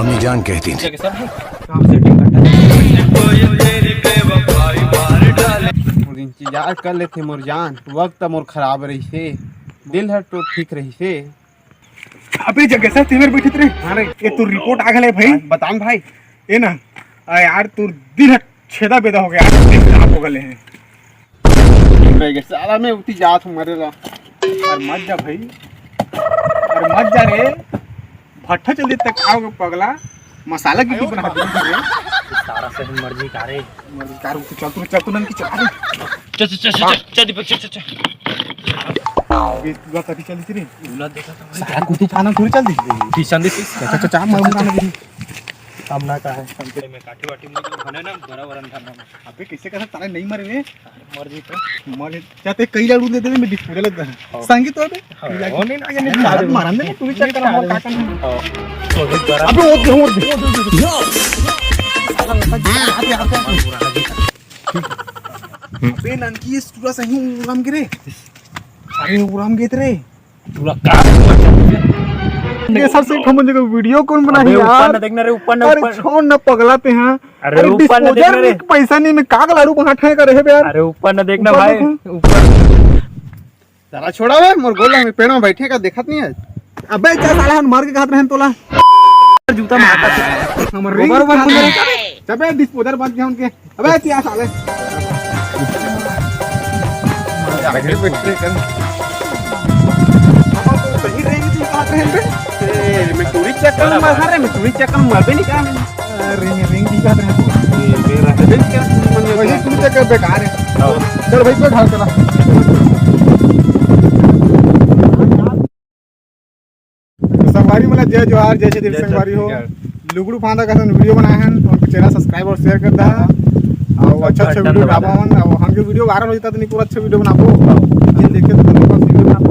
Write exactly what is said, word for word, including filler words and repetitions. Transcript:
अम्मी जान कहती थी। जगह सब है। काम सेटिंग करता है। मोर इंतजार कर लेथे मोर जान, वक्त मोर खराब रहिसे, दिल हर तो ठीक रहिसे। अबे जगह सब तेवर बैठे रे। हाँ रे। ये तू रिपोर्ट आ गले भाई। बतान भाई। ये ना, आ यार तू दिल हर छेदा बेदा हो गया। आप हो गले हैं। ठीक रह गया साला, मैं उठी जात हूँ मरे ला। अरे मत जा भाई, अरे मत जा रे। भट्ठा चल देता का होगा पगला, मसाला की बना दे रे। सारा सही मर्जी का रे। मर्जी का रे, चल तू, चल तू नन की चला रे। चल चल चल चल चल दीपक चल चल चल। ये तू कभी चल दी रे। दूल्हा देखा था भाई। सारा कुतु खाना थोड़ी चल दी। टीशन दे। चल चल चल, मार मार। हम ना का है। में काठी वाठी मुझे बने ना बड़ा बड़ा खाना। अबे कैसे कैसे साले नहीं मरे रे। मर जी तो। मर जा ते कई लाडू दे दे, मैं डिस्पोजल लग गया। संगीत हो बे। वो नहीं ना, ये नहीं मारन दे, तू भी चेक कर, हमारा काका नहीं। अबे वो दे, वो दे। अबे ननकी ये पूरा सही उराम गिरे। अरे उराम गित रे। पूरा का ये सर से हम जगह वीडियो कौन बनाई अबे यार? ऊपर ना देखना रे, ऊपर ना, अरे ऊपर। छोड़ ना पगला ते, हाँ। अरे अरे ऊपर ना देखना डिस्पोजल रे। में पैसा नहीं, मैं काग लाडू कहाँ ठाए करे है बे यार? अरे ऊपर ना देखना ऊपर भाई, देखो। ऊपर। साला छोड़ा बे, मोर गोला में पेड़ में बैठे का देखत नहीं है। अबे चल साला, हम मर के कहत रहन तोला। जूता मारता। हमर रिंग गोबर उबर मार फुल दे। चबे डिस्पोजल बात गया उनके। अबे क्या साले। सही रहेंगे तुम बात रहे बे। ए, मैं टूरी चक्कर में मार रहे, मैं टूरी चक्कर में मर भी नहीं कहा। अरे मैं रिंग भी बात रहे। ये मेरा है बे क्या? वही टूरी चक्कर बेकार है। चल भाई, कोई घर चला। तो संगवारी मन ला जय जोहार, जय छत्तीसगढ़ संगवारी हो। लुगड़ू फांदा का वीडियो बनाए हैं, उनके चैनल सब्सक्राइब और शेयर कर दा। और अच्छा अच्छा वीडियो बनाबो मन, और हमके वीडियो वायरल हो जाता तो नहीं पूरा अच्छा वीडियो बनाबो। ये देखे तो बहुत वीडियो बनाबो।